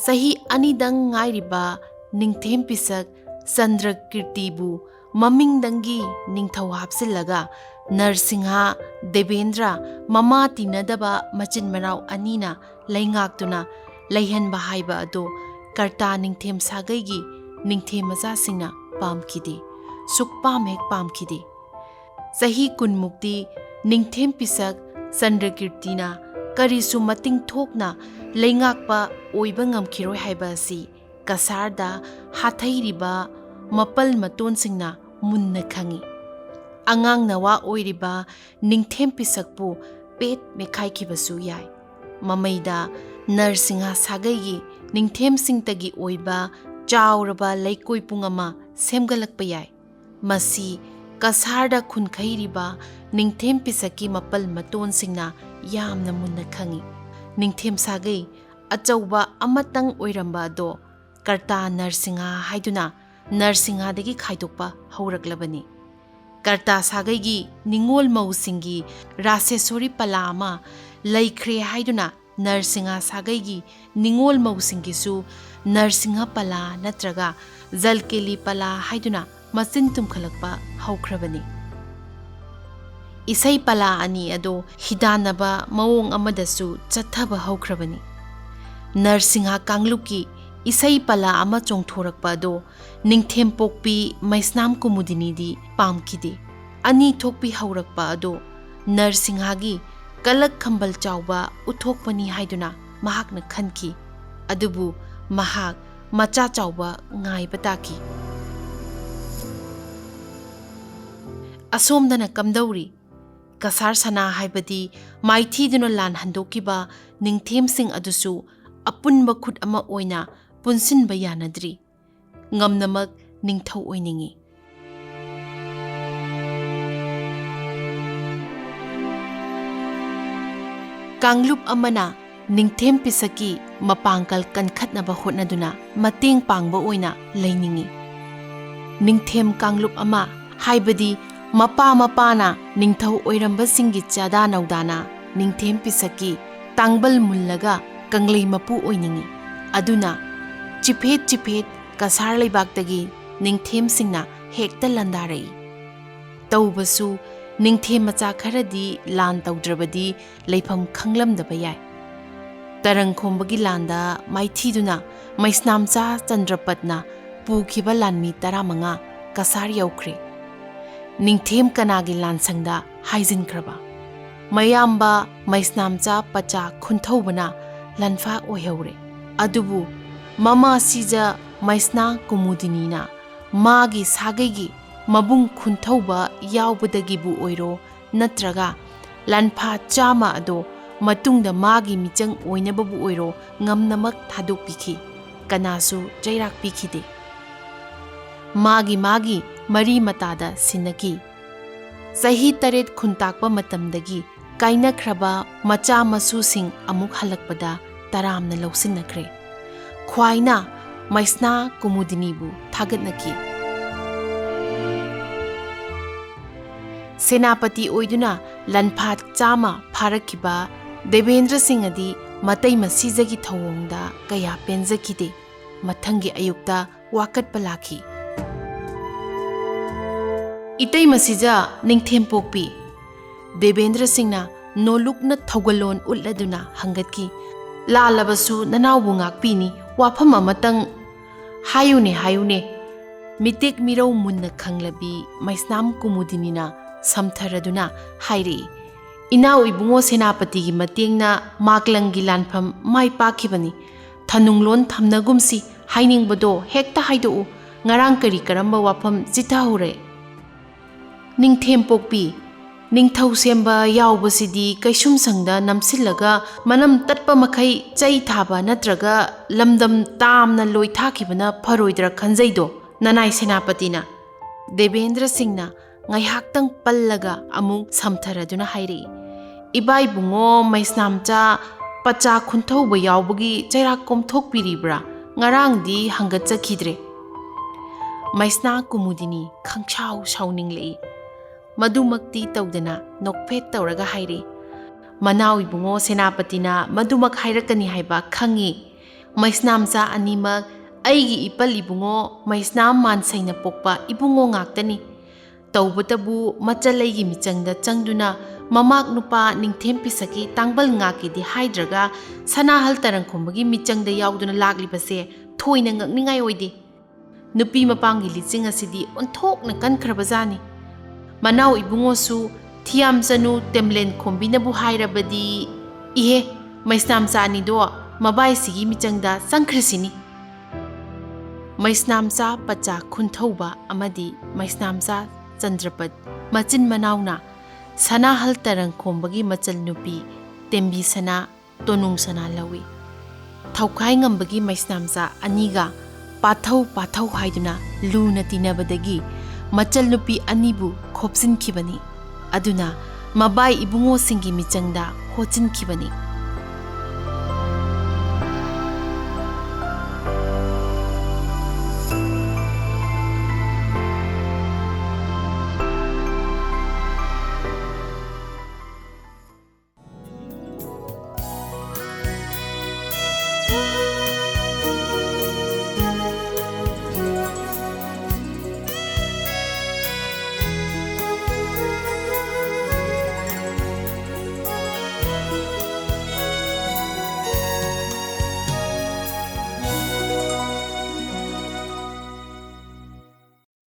ꯆꯍꯤ ꯑꯅꯤꯗꯪ ꯉꯥꯏꯔꯤꯕ ꯅꯤꯡꯊꯦꯝ ꯄꯤꯁꯛ ꯆꯟꯗ꯭ꯔꯀꯤꯔꯇꯤꯕꯨ ꯃꯃꯤꯡꯗꯪꯒꯤ ꯅꯤꯡꯊꯧ ꯍꯥꯞꯆꯤꯜꯂꯒ ꯅꯔꯁꯤꯡꯍ, ꯗꯦꯕꯦꯟꯗ꯭ꯔ, ꯃꯃꯥ ꯇꯤꯟꯅꯗꯕ ꯃꯆꯤꯟ ꯃꯅꯥꯎ ꯑꯅꯤꯅ ꯂꯩꯉꯥꯛꯇꯨꯅ ꯂꯩꯍꯟꯕ ꯍꯥꯏꯕ ꯑꯗꯨ ꯀꯔꯇꯥ ꯅꯤꯡꯊꯦꯝ ꯁꯥꯒꯩꯒꯤ ꯅꯤꯡꯊꯦꯝ ꯃꯆꯥꯁꯤꯡꯅ ꯄꯥꯝꯈꯤꯗꯦ꯫ ꯁꯨꯛꯄꯥꯝ ꯍꯦꯛ ꯄꯥꯝꯈꯤꯗꯦ꯫ ꯆꯍꯤ ꯀꯨꯟꯃꯨꯛꯇꯤ ꯅꯤꯡꯊꯦꯝ ꯄꯤꯁꯛ ꯆꯟꯗ꯭ꯔꯀꯤꯔꯇꯤꯅ ꯀꯔꯤꯁꯨ ꯃꯇꯤꯡ ꯊꯣꯛꯅ ꯂꯩꯉꯥꯛꯄ ꯑꯣꯏꯕ ꯉꯝꯈꯤꯔꯣꯏ ꯍꯥꯏꯕ ꯑꯁꯤ ꯀꯁꯥꯔꯗ ꯍꯥꯊꯩꯔꯤꯕ ꯃꯄꯜ ꯃꯇꯣꯟꯁꯤꯡꯅ ꯃꯨꯟꯅ ꯈꯪꯏ꯫ ꯑꯉꯥꯡ ꯅꯋꯥ ꯑꯣꯏꯔꯤꯕ ꯅꯤꯡꯊꯦꯝ ꯄꯤꯁꯛꯄꯨ ꯄꯦꯠ ꯃꯦꯈꯥꯏꯈꯤꯕꯁꯨ ꯌꯥꯏ꯫ ꯃꯃꯩꯗ ꯅꯔꯁꯤꯡꯍ ꯁꯥꯒꯩꯒꯤ ꯅꯤꯡꯊꯦꯝꯁꯤꯡꯇꯒꯤ ꯑꯣꯏꯕ ꯆꯥꯎꯔꯕ ꯂꯩꯀꯣꯏ ꯄꯨꯡ ꯑꯃ ꯁꯦꯝꯒꯠꯂꯛꯄ ꯌꯥꯏ꯫ ꯃꯁꯤ ꯀꯁꯥꯔꯗ ꯈꯨꯟꯈꯩꯔꯤꯕ ꯅꯤꯡꯊꯦꯝ ꯄꯤꯁꯛꯀꯤ ꯃꯄꯜ ꯃꯇꯣꯟꯁꯤꯡꯅ ꯌꯥꯝꯅ ꯃꯨꯟꯅ ꯈꯪꯏ꯫ ꯅꯤꯡꯊꯦꯝ ꯁꯥꯒꯩ ꯑꯆꯧꯕ ꯑꯃꯇꯪ ꯑꯣꯏꯔꯝꯕ ꯑꯗꯣ ꯀꯔꯇꯥ ꯅꯔꯁꯤꯡꯍ ꯍꯥꯏꯗꯨꯅ ꯅꯔꯁꯤꯡꯍꯗꯒꯤ ꯈꯥꯏꯗꯣꯛꯄ ꯍꯧꯔꯛꯂꯕꯅꯤ꯫ ꯀꯔꯇꯥ ꯁꯥꯒꯩꯒꯤ ꯅꯤꯉꯣꯜ ꯃꯧꯁꯤꯡꯒꯤ ꯔꯥꯁꯦꯁꯣꯔꯤ ꯄꯂꯥ ꯑꯃ ꯂꯩꯈ꯭ꯔꯦ ꯍꯥꯏꯗꯨꯅ ꯅꯔꯁꯤꯡꯍ ꯁꯥꯒꯩꯒꯤ ꯅꯤꯉꯣꯜ ꯃꯧꯁꯤꯡꯒꯤꯁꯨ ꯅꯔꯁꯤꯡꯍ ꯄꯂꯥ ꯅꯠꯇ꯭ꯔꯒ ꯖꯜꯀꯦꯂꯤ ꯄꯂꯥ ꯍꯥꯏꯗꯨꯅ ꯃꯆꯤꯟ ꯇꯨꯝꯈꯠꯂꯛꯄ ꯍꯧꯈ꯭ꯔꯕꯅꯤ꯫ ꯏꯁꯩ ꯄꯂꯥ ꯑꯅꯤ ꯑꯗꯣ ꯍꯤꯗꯥꯟꯅꯕ ꯃꯑꯣꯡ ꯑꯃꯗꯁꯨ ꯆꯠꯊꯕ ꯍꯧꯈ꯭ꯔꯕꯅꯤ꯫ ꯅꯔꯁꯤꯡꯍ ꯀꯥꯡꯂꯨꯞꯀꯤ ꯏꯁꯩ ꯄꯂꯥ ꯑꯃ ꯆꯣꯡꯊꯣꯔꯛꯄ ꯑꯗꯣ ꯅꯤꯡꯊꯦꯝꯄꯣꯛꯄꯤ ꯃꯩꯁꯅꯥꯝ ꯀꯨꯃꯨꯗꯤꯅꯤꯗꯤ ꯄꯥꯝꯈꯤꯗꯦ꯫ ꯑꯅꯤ ꯊꯣꯛꯄꯤ ꯍꯧꯔꯛꯄ ꯑꯗꯣ ꯅꯔꯁꯤꯡꯍꯒꯤ ꯀꯂꯛ ꯈꯝꯕꯜ ꯆꯥꯎꯕ ꯎꯠꯊꯣꯛꯄꯅꯤ ꯍꯥꯏꯗꯨꯅ ꯃꯍꯥꯛꯅ ꯈꯟꯈꯤ꯫ ꯑꯗꯨꯕꯨ ꯃꯍꯥꯛ ꯃꯆꯥ ꯆꯥꯎꯕ ꯉꯥꯏꯕ ꯇꯥꯈꯤ꯫ ꯑꯁꯣꯝꯗꯅ ꯀꯝꯗꯧꯔꯤ? ꯀꯁꯥꯔ ꯁꯅꯥ ꯍꯥꯏꯕꯗꯤ ꯃꯥꯏꯊꯤꯗꯨꯅ ꯂꯥꯟ ꯍꯟꯗꯣꯛꯈꯤꯕ ꯅꯤꯡꯊꯦꯝꯁꯤꯡ ꯑꯗꯨꯁꯨ ꯑꯄꯨꯟꯕ ꯈꯨꯠ ꯑꯃ ꯑꯣꯏꯅ ꯄꯨꯟꯁꯤꯟꯕ ꯌꯥꯅꯗ꯭ꯔꯤ꯫ ꯉꯝꯅꯃꯛ ꯅꯤꯡꯊꯧ ꯑꯣꯏꯅꯤꯡꯏ꯫ ꯀꯥꯡꯂꯨꯞ ꯑꯃꯅ ꯅꯤꯡꯊꯦꯝ ꯄꯤꯁꯛꯀꯤ ꯃꯄꯥꯡꯒꯜ ꯀꯟꯈꯠꯅꯕ ꯍꯣꯠꯅꯗꯨꯅ ꯃꯇꯦꯡ ꯄꯥꯡꯕ ꯑꯣꯏꯅ ꯂꯩꯅꯤꯡꯏ꯫ ꯅꯤꯡꯊꯦꯝ ꯀꯥꯡꯂꯨꯞ ꯑꯃ, ꯍꯥꯏꯕꯗꯤ ꯃꯄꯥ ꯃꯄꯥꯅ ꯅꯤꯡꯊꯧ ꯑꯣꯏꯔꯝꯕꯁꯤꯡꯒꯤ ꯆꯥꯗꯥ ꯅꯧꯗꯥꯅ ꯅꯤꯡꯊꯦꯝ ꯄꯤꯁꯛꯀꯤ ꯇꯥꯡꯕꯜ ꯃꯨꯜꯂꯒ ꯀꯪꯂꯩ ꯃꯄꯨ ꯑꯣꯏꯅꯤꯡꯏ꯫ ꯑꯗꯨꯅ ꯆꯤꯐꯦꯠ ꯆꯤꯐꯦꯠ ꯀꯁꯥꯔ ꯂꯩꯕꯥꯛꯇꯒꯤ ꯅꯤꯡꯊꯦꯝꯁꯤꯡꯅ ꯍꯦꯛꯇ ꯂꯥꯟꯗꯥꯔꯛꯏ꯫ ꯇꯧꯕꯁꯨ ꯅꯤꯡꯊꯦꯝ ꯃꯆꯥ ꯈꯔꯗꯤ ꯂꯥꯟ ꯇꯧꯗ꯭ꯔꯕꯗꯤ ꯂꯩꯐꯝ ꯈꯪꯂꯝꯗꯕ ꯌꯥꯏ꯫ ꯇꯔꯪ ꯈꯣꯝꯕꯒꯤ ꯂꯥꯟꯗ ꯃꯥꯏꯊꯤꯗꯨꯅ ꯃꯩꯁꯅꯥꯝꯆꯥ ꯆꯟꯗ꯭ꯔꯄꯠꯅ ꯄꯨꯈꯤꯕ ꯂꯥꯟꯃꯤ ꯇꯔꯥꯃꯉꯥ ꯀꯁꯥꯔ ꯌꯧꯈ꯭ꯔꯦ꯫ ꯅꯤꯡꯊꯦꯝ ꯀꯅꯥꯒꯤ ꯂꯥꯟꯁꯪꯗ ꯍꯥꯏꯖꯤꯟꯈ꯭ꯔꯕ? ꯃꯌꯥꯝꯕ ꯃꯩꯁꯅꯥꯝꯆꯥ ꯄꯆꯥ ꯈꯨꯟꯊꯧꯕꯅ ꯂꯥꯟꯐꯥ ꯑꯣꯏꯍꯧꯔꯦ꯫ ꯑꯗꯨꯕꯨ ꯃꯃꯥ ꯁꯤꯖ ꯃꯩꯁꯅꯥ ꯀꯨꯃꯨꯗꯤꯅꯤꯅ ꯃꯥꯒꯤ ꯁꯥꯒꯩꯒꯤ ꯃꯕꯨꯡ ꯈꯨꯟꯊꯧꯕ ꯌꯥꯎꯕꯗꯒꯤꯕꯨ ꯑꯣꯏꯔꯣ, ꯅꯠꯇ꯭ꯔꯒ ꯂꯥꯟꯐꯥ ꯆꯥꯝꯃ ꯑꯗꯣ ꯃꯇꯨꯡꯗ ꯃꯥꯒꯤ ꯃꯤꯆꯪ ꯑꯣꯏꯅꯕꯕꯨ ꯑꯣꯏꯔꯣ, ꯉꯝꯅꯃꯛ ꯊꯥꯗꯣꯛꯄꯤꯈꯤ꯫ ꯀꯅꯥꯁꯨ ꯆꯩꯔꯥꯛ ꯄꯤꯈꯤꯗꯦ꯫ ꯃꯥꯒꯤ ꯃꯥꯒꯤ ꯃꯔꯤ ꯃꯇꯥꯗ ꯁꯤꯟꯅꯈꯤ꯫ ꯆꯍꯤ ꯇꯔꯦꯠ ꯈꯨꯟꯇꯥꯛꯄ ꯃꯇꯝꯗꯒꯤ ꯀꯥꯏꯅꯈ꯭ꯔꯕ ꯃꯆꯥ ꯃꯁꯨꯁꯤꯡ ꯑꯃꯨꯛ ꯍꯜꯂꯛꯄꯗ ꯇꯔꯥꯝꯅ ꯂꯧꯁꯤꯟꯅꯈ꯭ꯔꯦ꯫ ꯈ꯭ꯋꯥꯏꯅ ꯃꯩꯁꯅꯥ ꯀꯨꯃꯨꯗꯤꯅꯤꯕꯨ ꯊꯥꯒꯠꯅꯈꯤ꯫ ꯁꯦꯅꯥꯄꯇꯤ ꯑꯣꯏꯗꯨꯅ ꯂꯥꯟꯐꯥ ꯆꯥꯝꯃ ꯐꯥꯔꯛꯈꯤꯕ ꯗꯦꯕꯦꯟꯗ꯭ꯔ ꯁꯤꯡ ꯑꯗꯤ ꯃꯇꯩ ꯃꯁꯤꯖꯒꯤ ꯊꯧꯑꯣꯡꯗ ꯀꯌꯥ ꯄꯦꯟꯖꯈꯤꯗꯦ꯫ ꯃꯊꯪꯒꯤ ꯑꯌꯨꯛꯇ ꯋꯥꯀꯠꯄ ꯂꯥꯛꯈꯤ꯫ "ꯏꯇꯩ ꯃꯁꯤꯖ ꯅꯤꯡꯊꯦꯝꯄꯣꯛꯄꯤ?" ꯗꯦꯕꯦꯟꯗ꯭ꯔ ꯁꯤꯡꯅ ꯅꯣꯂꯨꯛꯅ ꯊꯧꯒꯜꯂꯣꯟ ꯎꯠꯂꯗꯨꯅ ꯍꯪꯒꯠꯈꯤ꯫ "ꯂꯥꯜꯂꯕꯁꯨ ꯅꯅꯥꯎꯕꯨ ꯉꯥꯛꯄꯤꯅꯤ, ꯋꯥꯐꯝ ꯑꯃꯇꯪ ꯍꯥꯏꯌꯨꯅꯦ, ꯍꯥꯏꯌꯨꯅꯦ꯫" ꯃꯤꯇꯦꯛ ꯃꯤꯔꯧ ꯃꯨꯟꯅ ꯈꯪꯂꯕꯤ ꯃꯩꯁꯅꯥꯝ ꯀꯨꯃꯨꯗꯤꯅꯤꯅ ꯁꯝꯊꯔꯗꯨꯅ ꯍꯥꯏꯔꯛꯏ, "ꯏꯅꯥꯎ ꯏꯕꯨꯡꯉꯣ ꯁꯦꯅꯥꯄꯇꯤꯒꯤ ꯃꯇꯦꯡꯅ ꯃꯥꯛꯂꯪꯒꯤ ꯂꯥꯟꯐꯝ ꯃꯥꯏ ꯄꯥꯛꯈꯤꯕꯅꯤ꯫ ꯊꯅꯨꯡꯂꯣꯟ ꯊꯝꯅꯒꯨꯝꯁꯤ, ꯍꯥꯏꯅꯤꯡꯕꯗꯣ ꯍꯦꯛꯇ ꯍꯥꯏꯗꯣꯛꯎ꯫ ꯉꯔꯥꯡ ꯀꯔꯤ ꯀꯔꯝꯕ ꯋꯥꯐꯝ ꯆꯤꯊꯍꯧꯔꯦ?" "ꯅꯤꯡꯊꯦꯝꯄꯣꯛꯄꯤ, ꯅꯤꯡꯊꯧ ꯁꯦꯝꯕ ꯌꯥꯎꯕꯁꯤꯗꯤ ꯀꯩꯁꯨꯝꯁꯪꯗ ꯅꯝꯁꯤꯜꯂꯒ ꯃꯅꯝ ꯇꯠꯄ ꯃꯈꯩ ꯆꯩ ꯊꯥꯕ ꯅꯠꯇ꯭ꯔꯒ ꯂꯝꯗꯝ ꯇꯥꯝꯅ ꯂꯣꯏ ꯊꯥꯈꯤꯕꯅ ꯐꯔꯣꯏꯗ꯭ꯔꯥ ꯈꯟꯖꯩꯗꯣ, ꯅꯅꯥꯏ ꯁꯦꯅꯥꯄꯇꯤꯅ?" ꯗꯦꯕꯦꯟꯗ꯭ꯔ ꯁꯤꯡꯅ ꯉꯥꯏꯍꯥꯛꯇꯪ ꯄꯜꯂꯒ ꯑꯃꯨꯛ ꯁꯝꯊꯔꯗꯨꯅ ꯍꯥꯏꯔꯛꯏ, "ꯏꯕꯥ ꯏꯕꯨꯡꯉꯣ ꯃꯩꯁꯅꯥꯝꯆꯥ ꯄꯆꯥ ꯈꯨꯟꯊꯧꯕ ꯌꯥꯎꯕꯒꯤ ꯆꯩꯔꯥꯛ ꯀꯣꯝꯊꯣꯛꯄꯤꯔꯤꯕ꯭ꯔꯥ? ꯉꯔꯥꯡꯗꯤ ꯍꯪꯒꯠꯆꯈꯤꯗ꯭ꯔꯦ꯫" ꯃꯩꯁꯅꯥ ꯀꯨꯃꯨꯗꯤꯅꯤ ꯈꯪꯁꯥꯎ ꯁꯥꯎꯅꯤꯡꯂꯛꯏ꯫ ꯃꯗꯨꯃꯛꯇꯤ ꯇꯧꯗꯅ ꯅꯣꯛꯐꯦꯠ ꯇꯧꯔꯒ ꯍꯥꯏꯔꯛꯏ, "ꯃꯅꯥꯎ ꯏꯕꯨꯡꯉꯣ ꯁꯦꯅꯥꯄꯇꯤꯅ ꯃꯗꯨꯃꯛ ꯍꯥꯏꯔꯛꯀꯅꯤ ꯍꯥꯏꯕ ꯈꯪꯉꯤ꯫ ꯃꯩꯁꯅꯥꯝꯆꯥ ꯑꯅꯤꯃꯛ ꯑꯩꯒꯤ ꯏꯄꯜ ꯏꯕꯨꯡꯉꯣ ꯃꯩꯁꯅꯥꯝ ꯃꯥꯟꯁꯩꯅ ꯄꯣꯛꯄ ꯏꯕꯨꯡꯉꯣ ꯉꯥꯛꯇꯅꯤ꯫ ꯇꯧꯕꯇꯕꯨ ꯃꯆꯜ ꯑꯩꯒꯤ ꯃꯤꯆꯪꯗ ꯆꯪꯗꯨꯅ ꯃꯃꯥꯛ ꯅꯨꯄꯥ ꯅꯤꯡꯊꯦꯝ ꯄꯤꯁꯛꯀꯤ ꯇꯥꯡꯕꯜ ꯉꯥꯛꯀꯤꯗꯤ ꯍꯥꯏꯗ꯭ꯔꯒ ꯁꯅꯥꯍꯜ ꯇꯔꯪꯈꯣꯝꯕꯒꯤ ꯃꯤꯆꯪꯗ ꯌꯥꯎꯗꯨꯅ ꯂꯥꯛꯂꯤꯕꯁꯦ ꯊꯣꯏꯅ ꯉꯛꯅꯤꯡꯉꯥꯏ ꯑꯣꯏꯗꯦ꯫ ꯅꯨꯄꯤ ꯃꯄꯥꯝꯒꯤ ꯂꯤꯆꯤꯡ ꯑꯁꯤꯗꯤ ꯑꯣꯟꯊꯣꯛꯅ ꯀꯟꯈ꯭ꯔꯕꯖꯥꯠꯅꯤ꯫ ꯃꯅꯥꯎ ꯏꯕꯨꯡꯉꯣꯁꯨ ꯊꯤꯌꯥꯝꯆꯅꯨ ꯇꯦꯝꯂꯦꯟ ꯈꯣꯝꯕꯤꯅꯕꯨ ꯍꯥꯏꯔꯕꯗꯤ, ꯏꯍꯦ, ꯃꯩꯁꯅꯥꯝꯆꯥ ꯑꯅꯤꯗꯣ ꯃꯕꯥꯏꯁꯤꯒꯤ ꯃꯤꯆꯪꯗ ꯆꯪꯈ꯭ꯔꯤꯁꯤꯅꯤ꯫ ꯃꯩꯁꯅꯥꯝꯆꯥ ꯄꯆꯥ ꯈꯨꯟꯊꯧꯕ ꯑꯃꯗꯤ ꯃꯩꯁꯅꯥꯝꯆꯥ ꯆꯟꯗ꯭ꯔꯄꯠ ꯃꯆꯤꯟ ꯃꯅꯥꯎꯅ ꯁꯅꯥꯍꯜ ꯇꯔꯪ ꯈꯣꯝꯕꯒꯤ ꯃꯆꯜ ꯅꯨꯄꯤ ꯇꯦꯝꯕꯤ ꯁꯅꯥ, ꯇꯣꯅꯨꯡ ꯁꯅꯥ ꯂꯧꯏ꯫ ꯊꯧꯈꯥꯏ ꯉꯝꯕꯒꯤ ꯃꯩꯁꯅꯥꯝꯆꯥ ꯑꯅꯤꯒ ꯄꯥꯊꯧ ꯄꯥꯊꯧ ꯍꯥꯏꯗꯨꯅ ꯂꯨꯅ ꯇꯤꯟꯅꯕꯗꯒꯤ ꯃꯆꯜ ꯅꯨꯄꯤ ꯑꯅꯤꯕꯨ ꯈꯣꯞꯆꯤꯟꯈꯤꯕꯅꯤ꯫ ꯑꯗꯨꯅ ꯃꯕꯥꯏ ꯏꯕꯨꯡꯉꯣꯁꯤꯡꯒꯤ ꯃꯤꯆꯪꯗ ꯍꯣꯠꯆꯤꯟꯈꯤꯕꯅꯤ꯫